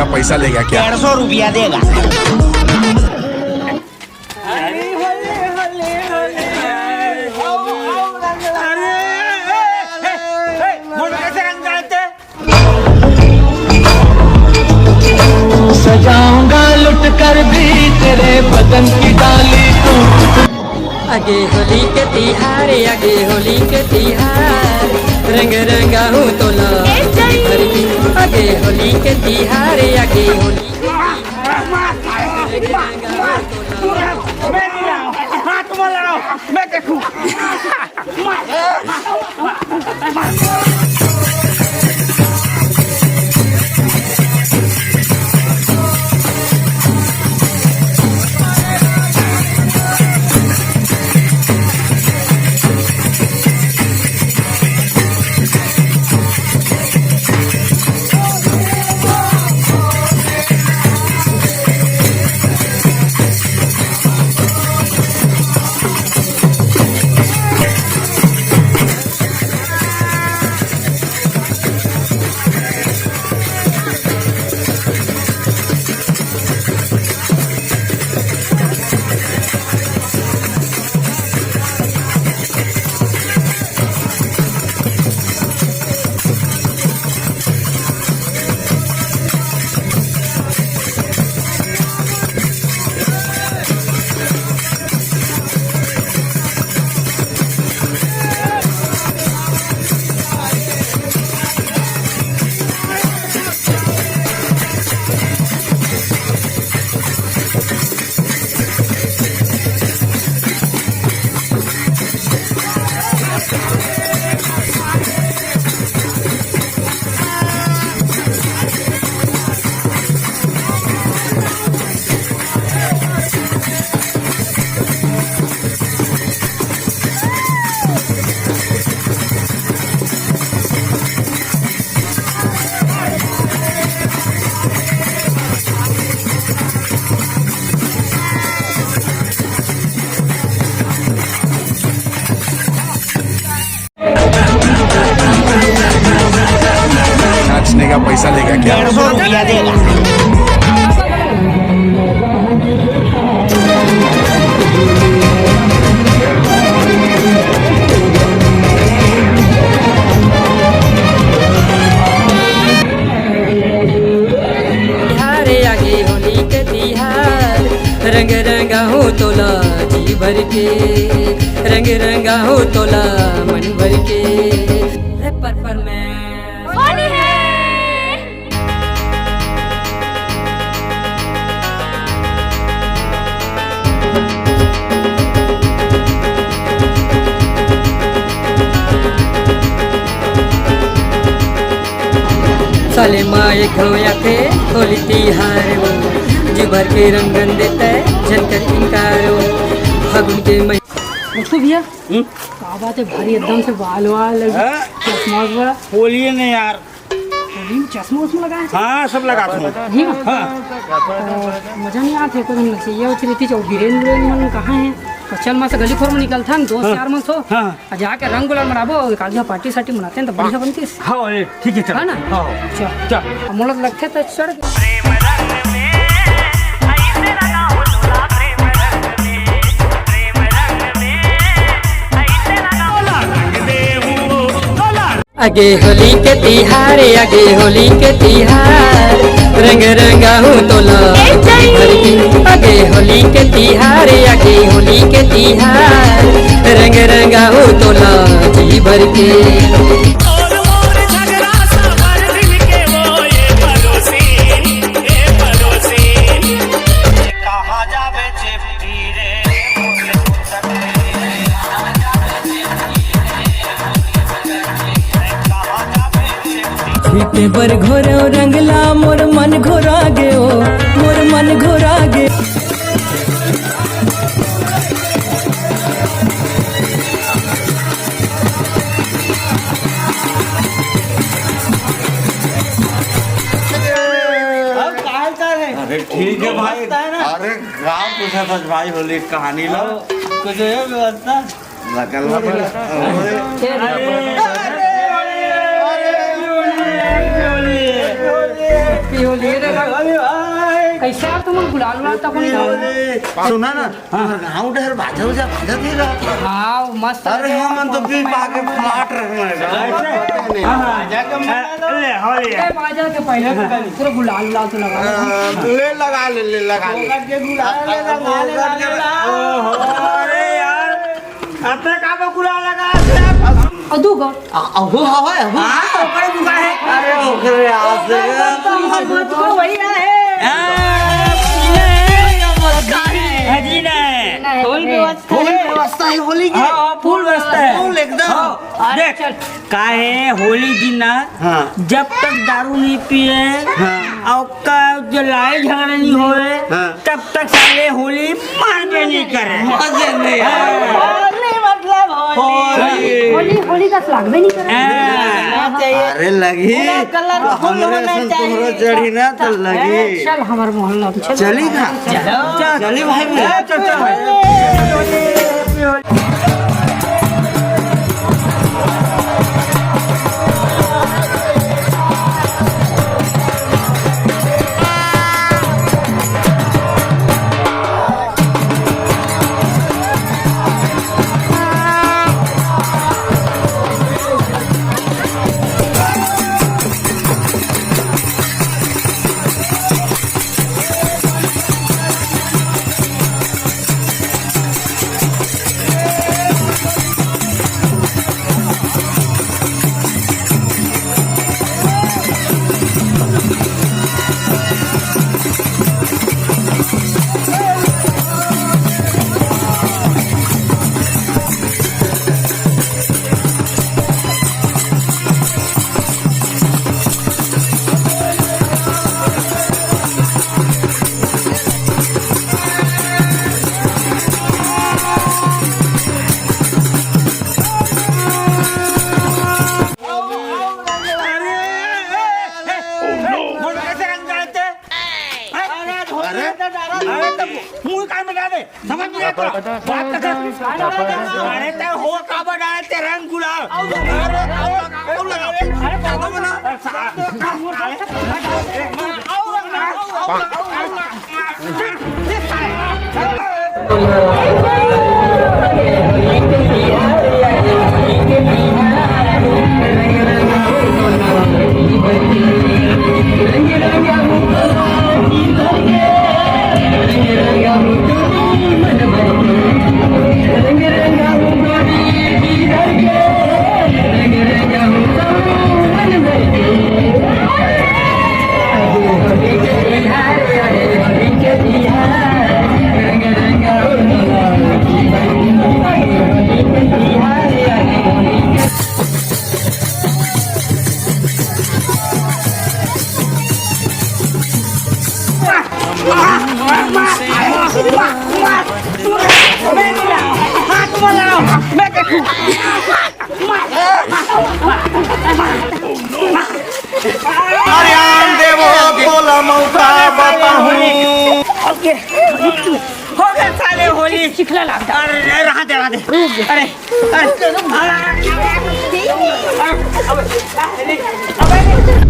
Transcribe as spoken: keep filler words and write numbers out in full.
का पैसा लेगा क्या? डेढ़ सौ रुपया देगा। सजाऊंगा लुट कर भी तेरे बदन की डाली तू। आगे होली के तिहार, आगे होली के तिहार, रंग रंगाहूं तोला। आगे होली के तिहार, आगे होली। मैं नहीं रहा हूँ। हाँ, तुम लड़ाओ, मैं देखूँ। नाचने का पैसा लेगा क्या? डेढ़ सौ रुपया देगा। तिहार आगे होली के तिहार, रंग रंगाहूं तोला जी भर के, रंग रंगाहूं तोला मन भर के। रे पर पर मैं होली है। साले मा एक घांव आथे होली तिहार वो, जी भर के रंगन देते झनकर इनकार वो। फागुन के महीना। उसको भैया, हम्म? का बात है, भारी एकदम से बाल वाल, हाँ? चश्मा वश्मा। होली है ना यार। होली में चश्मा वश्मा लगाए थे? हाँ, सब लगा था। नहीं? हाँ। तो मजा नहीं आते, कोई नशे ये उठ रही थी, जो बीरेन बीरेन मन कहाँ है? तो चल, मैं से गली खोर में निकलता है, दोस्त हाँ। यार मन सो। हाँ। आ जाके रंग गुलाल मनाबो, काल का पार्टी सार्टी मनाते हैं, तो बढ़िया बनती है। हाँ, अरे, ठीक है, चल। है ना? हाँ। चल। चल। अब मोला लगथे तो चढ़। आगे होली के तिहार, आगे होली के तिहार, रंग रंगाहूं तोला जी भर के। आगे होली के तिहार, आगे होली के तिहार, रंग रंगाहूं तोला जी भर के। छिपे बर घोरो रंगला, मोर मन घोरा गे ओ, मोर मन घोरा गे। अब का हाल चाल है? अरे ठीक है भाई। मस्त है ना? अरे का पूछा था भाई, होली कहानी ला। कुछ है व्यवस्था? लगल बा। ये होली रे। अरे भाई। कैसे यार, तुम गुलाल उलाल तक नहीं लाओ? सुना ना, हाँ। गाँव डहर बाजा उजा बाजा दे रहा। हाँ, वो मस्त अरे, लगे। हम तो पी पा के फलाट रहे हैं। हाँ, हाँ। ले, हो ले। ए, बाजा के पहले पूरा गुलाल उलाल तो लगा लो। हाँ, ले, लगा ले, ले, लगा ले। फोकट के गुलाल ले, लगा ले, लगा ले, लगा ले। ओहो, अरे यार, अपने का पे गुलाल लगा से? और दू गो। आ, अहू हवा है, अहू। हाँ, ओकरे दुकान है। अरे, ओकरे हाथ से। तुम हमको वही रहा है। हाँ, जी नहीं। नहीं, फुल नहीं। व्यवस्था है। फुल व्यवस्था है होली की। हाँ, हाँ, फुल व्यवस्था है। फुल एकदम। हाँ, अरे देख, चल। का है, होली दिन ना, हाँ। जब तक दारू नहीं पिए, हाँ। और का जो लड़ाई झगड़ा नहीं होए, हाँ। तब तक साले होली मानबे नहीं करे। मजे नहीं आए। होली मतलब होली। होली। होली, होली का स्वागत नहीं करे। हाँ। होना चाहिए। अरे लगी। पूरा colourful हमरे होना सन चाहिए। तोहरो चढ़ी ना तो लगी। चल हमारे मोहल्ला में चल। चली का? चल। चली भाई, चल, चल, चल भाई। अरे, अरे, अरे, अरे, अरे, मुंह कान में डाल दे। समझ में आता? बात कर। अरे, ते हो का बना है, ते रंग गुलाल। अरे, अरे, अरे, अरे, पागल बना। अरे आन देवो, तोला मौका बताहूँ। ओके। हो गया साले होली। चिखला लागता। अरे, अरे, रहा दे, रहा दे। अरे, अरे, अरे, अरे, अरे,